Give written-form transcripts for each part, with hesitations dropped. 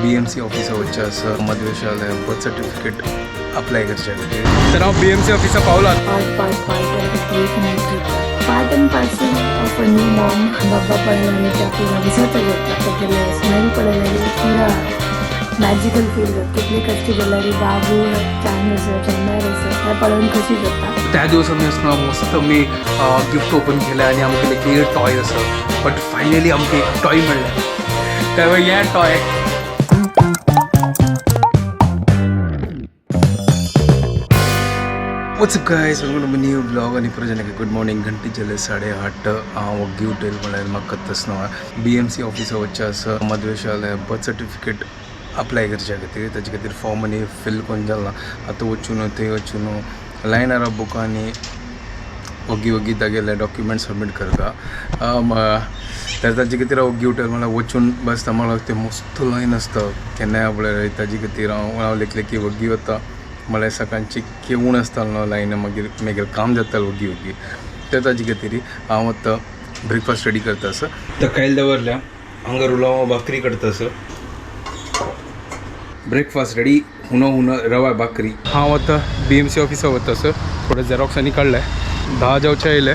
BMC ऑफिसा वचचें आसा मदवेशालय birth certificate apply करच्या खातीर. तर हांव BMC ऑफिसा पावला. Part part part एक minute. Part and parcel of a new mom. बाबा पडल्याने त्या पुरा विसरता जाता, तेगेले स्मेल पडल्याने पुरा मॅजिकल फील जाता. कितले कष्ट जाल्यार बाबू चांग आसा, चंदार आसा, हें पळोवन खुशी जाता. त्या दिवस आमी आसतना मस्त आमी गिफ्ट ओपन केलें आनी आमकां लेगीत टॉय आसा, बट फायनली आमकां एक टॉय मेळ्ळें. त्यावेळी हें toy. What's up guys, welcome to my new vlog. आणि परत जेन्ना गुड मॉर्निंग. घंटी जाले 8:30. हांव वग्गी उठयल म्हळ्यार म्हाका तस न्हू BMC ऑफिसा वचचें आसा मदवेशालय बर्थ सर्टिफिकेट अप्लाय करच्या खातीर. ताजे खातीर फॉर्म आनी फिल करून जाला. आतां वचून थंय वचून लायनार बुकां आनी वग्गी वग्गी तागेले डॉक्युमेंट सबमीट करता. तर ताजे खातीर हांव वग्गी उठयल म्हळ्यार वचून बसता. म्हळ्यार ते मस्त लायन आसता केन्नाय पळय. ताजे खातीर हांव लेखलें की वग्गी वता म्हळ्यार सकाळची केवूण आसता न्हू लायन, मागीर मागीर काम जाता वग्गी वग्गी. तर ताजे खातीर हांव आतां ब्रेकफास्ट रेडी करता आसा. तर कायल दवरल्या हांगा रुलाव भाकरी करता आसा. ब्रेकफास्ट रेडी, हुनो हुनो रवा भाकरी. हांव आतां BMC ऑफिसा वता सर. थोडे झेरॉक्स आनी काडले. 10 जावचे येयले.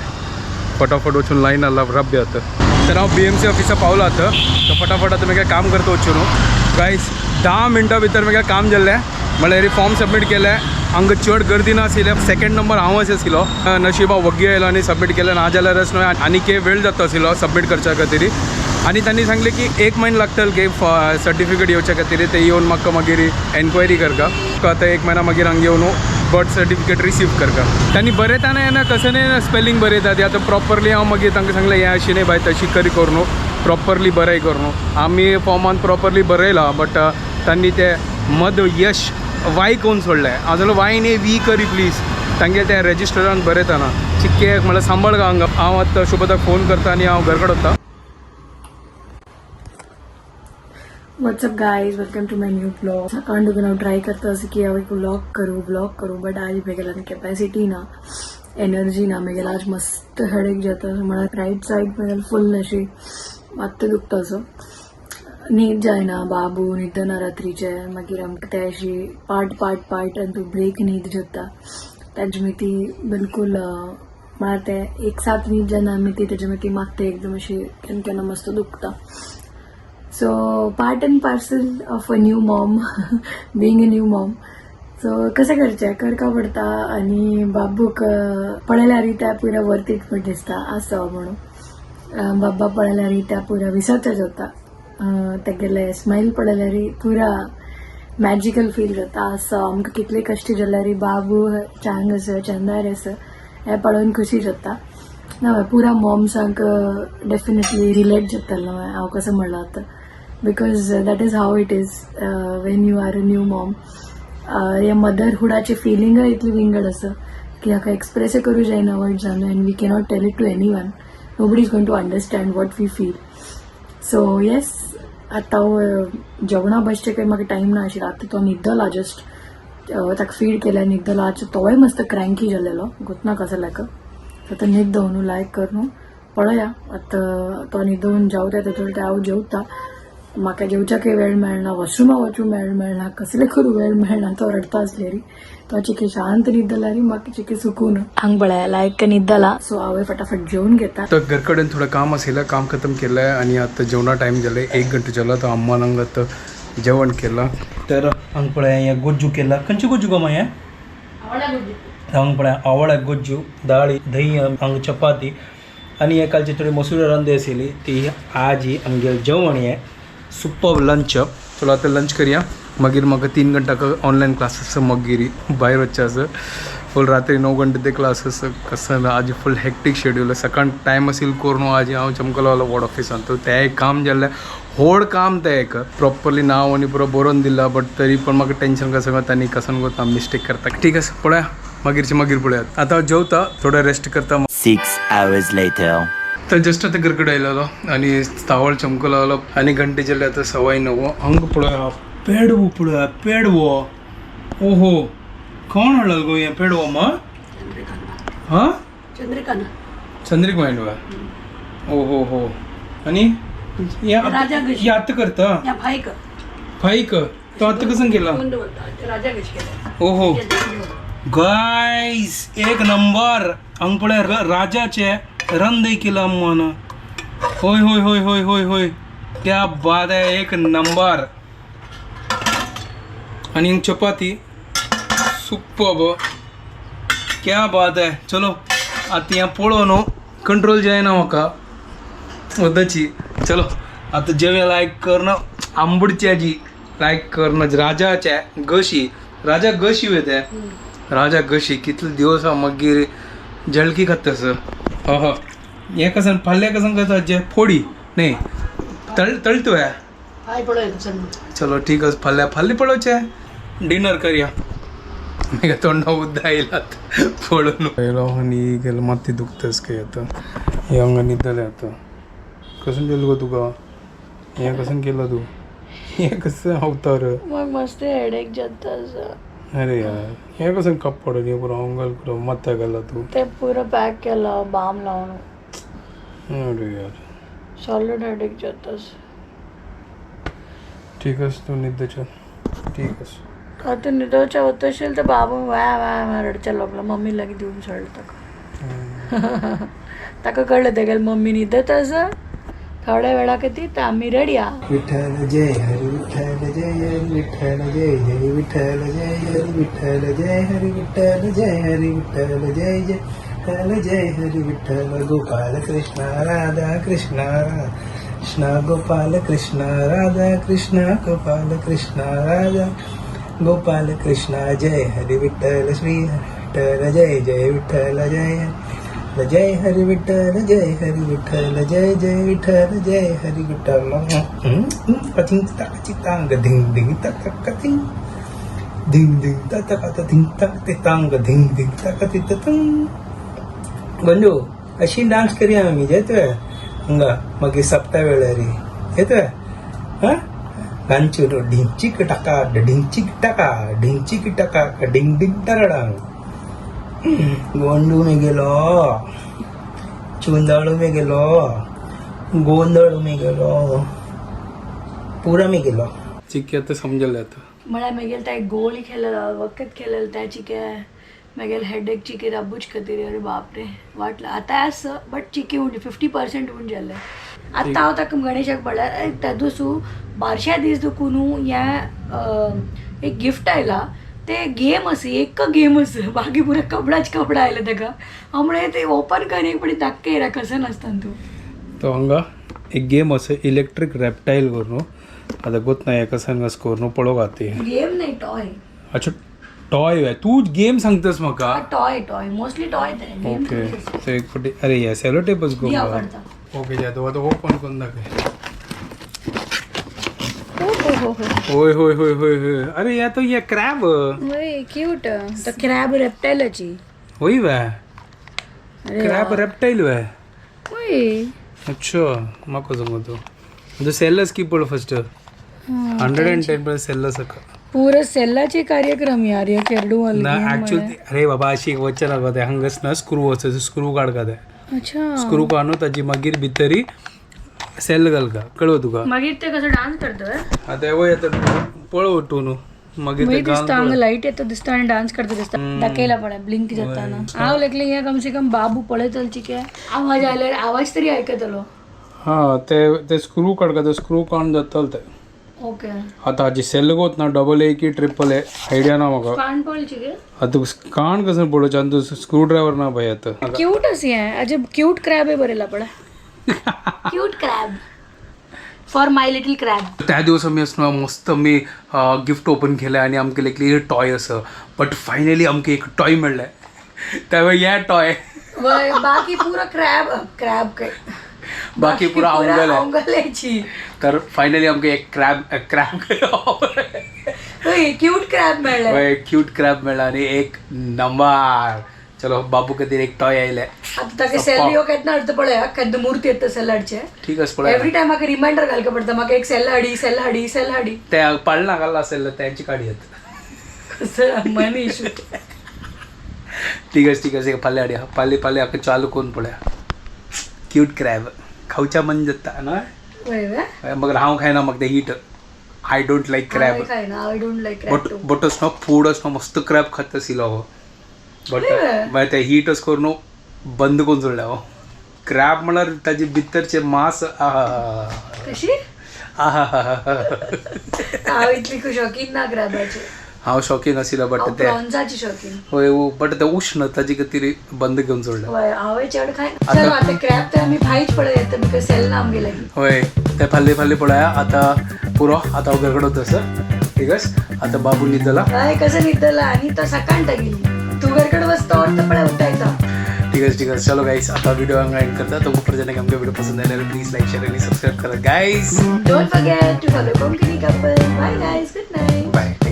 फटाफट वचून लायन आला रब्य आतां. तर हांव BMC ऑफिसा पावलो आतां. तर फटाफट आतां मागीर काम करता वचून. गायस, 10 मिनटां भितर मागीर काम जाल्लें. म्हळ्यार फॉर्म सबमीट केलें. हांगा चड गर्दी नाशिल्लें. सेकंड नंबर हांव आशिल्लो. नशीब हांव वग्गी आयलो आनी सबमीट केलें. ना जाल्यारच न्हय आनी वेळ जाता आशिल्लो सबमीट करच्या खातीर. आनी तांणी सांगलें की 1 म्हयनो लागतलो की सर्टिफिकेट येवच्या खातीर. ते येवन म्हाका मागीर एन्क्वायरी करता. आतां 1 म्हयनो मागीर हांगा येवन बर्थ सर्टिफिकेट रिसीव करता. तांणी बरयतना येना कसं न्ही स्पेलिंग बरयता ती. आतां प्रॉपरली हांव मागीर तांकां सांगलें हें अशें न्ही बाय, तशी करी करू न्हू, प्रॉपरली बरय करू न्हू. आमी फॉर्मान प्रॉपरली बरयलां, बट तांणी ते मद यश वाय करून सोडलें. हांव सांगलो वाय न्ही, वी करी प्लीज. तांगे ते रेजिस्टरान बरयतना चिक्के म्हळ्यार सांबाळ हांगा. हांव आतां शुभदाक फोन करता आनी हांव घर कडेन वता. What's up guys, welcome to my new vlog. सकाळ दुखून हांव ट्राय करता असं की हांव एक व्लॉग करूँ व्लॉग करूँ, बट आज म्हगेल्यान कॅपॅसिटी ना, एनर्जी ना. म्हगेलें आज मस्त हेडेक जाता. म्हळ्यार रायट सायड म्हगेलें फुल अशी मात्त दुखता असो. न्हीद जायना, बाबू न्हिदना रात्रीचे. मागीर आमकां ते अशी पार्ट पार्ट पार्ट आनी तूं ब्रेक न्हीद जाता. ताजे मागीर ती बिलकुल म्हळ्यार ते एक साथ न्हीद जायना आमी ती तेजे मागीर ती मागता एकदम अशी केन्ना केन्ना मस्त दुखता. So part and parcel of a new mom, being a new mom. So कशें करचें, करका पडटा. आनी बाबूक पळयल्यार त्या पुरा वर्थ it म्हण दिसता आसा म्हणून. बाबा पळयल्यार त्या पुरा विसरता जाता. तेगेले स्मायल पळयल्यार पुरा मॅजिकल फील जाता. आसा आमकां कितले कश्ट जाल्यार बाबू चांग आसा, चंदार आसा, हें पळोवन खुशी जाता. ना पुरा मॉम्सांक डेफिनेटली रिलेट जातलो हांव कसं म्हणलां आतां, because that is how it is when you are a new mom. ह्या मदरहुडाची फिलिंगय इतली विंगड आसा की हाका एक्सप्रेसय करूं जायना वर्ड्सान, and we cannot tell it to any one. Nobody is going to understand what we feel. So yes, आतां हांव जेवणा बसचें काही म्हाका टायम ना आशिल्लो. आतां तो न्हिदला, जस्ट ताका फीड केल्या, न्हिदला. आज तोय मस्त क्रँकी जालेलो, गोतना कसो लायक. आतां न्हिद न्हू लायक कर न्हू. पळया आतां तो न्हिदोवन जेवता तेतून हांव जेवता. म्हाका जेवच्याकय वेळ मेळना, वॉशरुमा वचूंक वेळ मेळना, कसले करूं वेळ मेळना. तो रडता आसलेरी तो चिके शांत न्हिदला, म्हाका चिके सुकून हांग पळया लायक न्हिदला. सो हांवें फटाफट जेवन घेता. तर घरकडेन थोडं काम आशिल्लें, काम खतम केलं आणि आता जेवणा टायम जाले. 1 घंटे जालो. तर अम्मान हांगा आतां जेवण केलां. तर हांगा पळय हें गोज्जू केला. खंयची गोज्जू गो हें? हांगा पळय आवळ्या गोज्जू, दाळी, दही, हांगा चपाती आनी हे कालची थोडी मसूर रांदे आशिल्ली ती. आज ही आमगेलें जेवण हें सुपर लंच. चलो आतां लंच करया. मागीर म्हाका 3 घंटाक ऑनलायन क्लास आसा. मागीर भायर वचचें आसा. फूल रात्री 9 घंटे ते क्लास आसा. कसं आज फूल हेक्टिक शेड्यूल. सकाळ टायम असेल करून आज हांव चमकलो आलो वॉर्ड ऑफिसान. तर तें एक काम जाल्लें, व्हड काम. तें एक प्रॉपरली नांव आनी पुरो बरोवन दिलां, बट तरी पण म्हाका टेंशन कसं तांणी कसन कोता मिस्टेक करता. ठीक आसा, पळया मागीरचे मागीर पळयात. आतां हांव जेवता, थोडो रेस्ट करता. 6 hours later. तर जस्ट आता घरकडे आयलेलो आनी तावळ चमकलो आलो आनी घंटे जाले आतां 9:15. हांगा पळया पेडवो, पळया पेडवो. ओहो, कोण हाडलो गो हें पेडवो मा? हां, चंद्रिका ना. चंद्रिक मांडवा. ओ हो हो. आणि राजा हे आतां करता. या भाई का. फाईक तो आता कसं केला? राजा कशी केला. ओहो गाईस, एक नंबर. हांग पळय राजाचे रंदय केला अम्मान. होय होय होय होय होय होय, क्या बात आहे, एक नंबर. आणि चपाती सुपर, क्या बात आहे. चलो आतां हें पळोवन न्हू कंट्रोल जायना म्हाका वदाची. चलो आतां जेवे. लायक कर ना आंबुडच्याची, लायक कर ना राजाचे गशी. राजा गशी वयता, राजा गशी कितले दिवस हांव मागीर जळकी खाता सर. ह ह, हें कसन फाल्यां कसन करता जे फोडी न्ही तळ तळतो. हाय पळय चल. चलो ठीक आसा, फाल्यां फाल्यां पळोवचें. डिनर करया. मागीर तोंडा उद्दा येयलात पळोवन. येयलो आनी गेलो. माती दुखतस काय आतां. हें हांगा न्हिदलें आतां. कशें केलें गो तुका हें? कशें केलां तूं हें? कसं अवतार? मग मस्त हेडेक जाता असं. अरे यार, हें कसं कपडो हें पुरो अंगाल पुरो माथ्या घाला तूं. ते पुरो पॅक केला बाम लावन. अरे यार. सॉलिड हेडेक जाता असं. ठीक आसा, तूं न्हिदच्या, ठीक आसा. आता निदोवच्या वतशील तर बाबू व्या व्या व्या रडच्या लागलो. मम्मी लागीं दिवन सोडलो ताका. ताका कळ्ळें तेगेले मम्मी न्हिदत आसा. थोड्या वेळा खातीर तर आमी रडया. विठ्ठल जय हरी, विठ्ठल जय हरी, विठ्ठल जय हरी, विठ्ठल जय हरी, विठ्ठल जय हरी, विठ्ठल जय हरी, विठ्ठल जय जय विठ्ठल जय हरी विठ्ठल. गोपाल कृष्ण राधा कृष्ण, कृष्ण गोपाल कृष्ण राधा कृष्ण, गोपाल कृष्ण राधा गोपाल कृष्ण जय हरी विठ्ठल, श्री हरी विठ्ठल जय जय विठ्ठल जय हरी, जय हरी विठ्ठल जय हरी विठ्ठल जय जय विठ्ठल जय हरी विठ्ठल. कथिंग तांग धिंग धिंग तक कथिंग धिंग धिंग तक धिंग तक ते तांग धिंग धिंग तक ति तंग. गंजू, अशी डान्स करया आमी. येतोय हांगा मागीर सप्ता वेळार येतोय. हा गांचो ढिंचिक टाका ढिंचिक टाका ढिंचिक टाका ढिंग ढिंग टरडांग. गोंडू मी गेलो, चुंदाळू मी गेलो, गोंधळ मी गेलो, पुरा मी गेलो. चिक्की आता समजलं आता. म्हळ्यार मागीर त्या गोळी खेळलेलो, वखद खेळलेलं त्याची काय मागीर हेडेक चिकी राबूच खातीर. अरे बापरे, वाटलं आतां आसा बट चिकी उण 50% उण जालें. आतां हांव ताका गणेशाक म्हणल्यार त्या दिसू बारश्या दीस दुखून न्हू हें एक गिफ्ट आयला. ते गेम आसा, एक गेम आसा, बाकी पुरा कपडाच कपडा आयले ताका. हांव म्हळें ते ओपन कर एक पटी, दाखय कसं नासता तूं. तो हांगा एक गेम आसा, इलेक्ट्रीक रेप्टायल करून. आतां गोत ना हें कसं करून पळोवंक आतां. गेम नाही, टॉय. अच्छा, टॉय. तू गेम सांगतस म्हाका. टॉय, टॉय, मोस्टली टॉय ते गेम. ओके, तो एक फावटी अरे हे सेलो टेपच गो. दी आवडता. ओके, जाता आतां ओपन करून दाखय. हो हो हो. होय होय होय होय होय, अरे या तो ये क्रॅब. क्यूट. तर क्रॅब रेप्टायलाची. होय वे, क्रॅब रेप्टायल वे. होय. अच्छा, म्हाका सांगो तूं म्हणजे सेलस की पळ फर्स्ट 110 सेलस आका. पुरा सेल्लाचे कार्यक्रम यार या चेरडू. ना ऍक्च्युअली, अरे बाबा, अशी एक वचन लागता ते हांगास ना स्क्रू आसा, स्क्रू काडका ते. अच्छा. स्क्रू काडून ताजी मागीर भितरी सेल घालका, कळ्ळो तुका? मागीर ते कसं डान्स करतोय. आतां वय आतां पळोव तूं न्हू मागीर ते मागीर दिसता घाल. हांगा लाईट येता दिसता आणि डान्स करता दिसता. दाखयला पळय ब्लिंक जाताना. हांव लेखले हे कमसे कम बाबू पळयतलो चिके आवाज आल्यार आवाज तरी आयकतलो. हा, ते ते स्क्रू काडका, ते स्क्रू काडून जातलो ते. ओके. आतां हाजी सेल गोत ना डबल ए की ट्रिपल ए, आयडिया ना म्हाका. कान पळ चिके. आतां कान कसं पळोवचें आनी स्क्रू ड्रायव्हर ना बाय आतां. क्यूट अशी आहे अजब. क्यूट क्रॅब आहे बरेला पळय. Cute crab for my little crab. त्या दिवस आमी असं मस्त मी गिफ्ट ओपन केलं आणि आमकां लेखली टॉय असं, बट फायनली आमकां एक टॉय मेळ्ळें. त्यावेळी या टॉय. बाकी पुरा क्रॅब क्रॅब काय. बाकी पुरा अवंगल आहे. अवंगलायची. तर फायनली आमकां एक क्रॅब क्रॅब क्यूट क्रॅब मेळ्ळें. क्यूट क्रॅब मेळ्ळा आणि एक नंबर. चलो, बाबू खातीर एक टॉय आयले. आता ताका सेल येवक येतना अर्थ पळय केन्ना मूर्ती येता सेल हाडचे. ठीक आसा, पळय. एवरी टायम म्हाका रिमायंडर घालका पडटा, म्हाका एक सेल हाडी, सेल हाडी, सेल हाडी. त्या पाळणा घाल्ला असेल त्यांची काडी येत. कसं मनी इशू. ठीक आहे, ठीक आहे. फाल्यां हाडया, फाल्यां फाल्यां आतां चालू करून पळया. क्यूट क्रॅब खावच्या मन जाता ना. वय वय. मग हांव खायना, म्हाका ते heat. I don't like crab. काय ना, I don't like crab but too. But अस न्हू फूड अस न्हू मस्त क्रॅब खाता आशिल्लो हो. बट हय. मागीर ते हीट अस करून बंद करून सोडलें हांव. क्रॅब म्हळ्यार ताजे भितरचे मांस, आहा. कशी? आहा. हांव इतली शॉकीन ना क्रॅबाची. हांव शॉकीन आशिल्लो बट हांव ते प्रॉन्साची शॉकीन. हय, बट ते उश्ण ताजे खातीर बंद घेवन सोडलें. हय, हांवें चड खाय. चलो आता क्रॅब तर आमी भायच पळय येता because sell ना आमगे लागीं. हय, ते फाल्ले फाल्ले पळया. आतां पुरो, आतां हांव घरा कडेन वता सर. ठीक आसा, आतां बाबू न्हिदला. हय, कसं न्हिदला आणि तो सकाळटा गेली. तू घरकडे बसतो और पळय उठायचा. ठीक आहे, ठीक आहे. चलो गाईस, आता व्हिडिओ हांगा एंड करता. तुमकां परत आमकां व्हिडिओ पसंद आयल्यार प्लीज लायक, शेअर आनी सबस्क्राईब करा guys. Don't forget to follow Konkani couple. Bye guys, good night. Bye.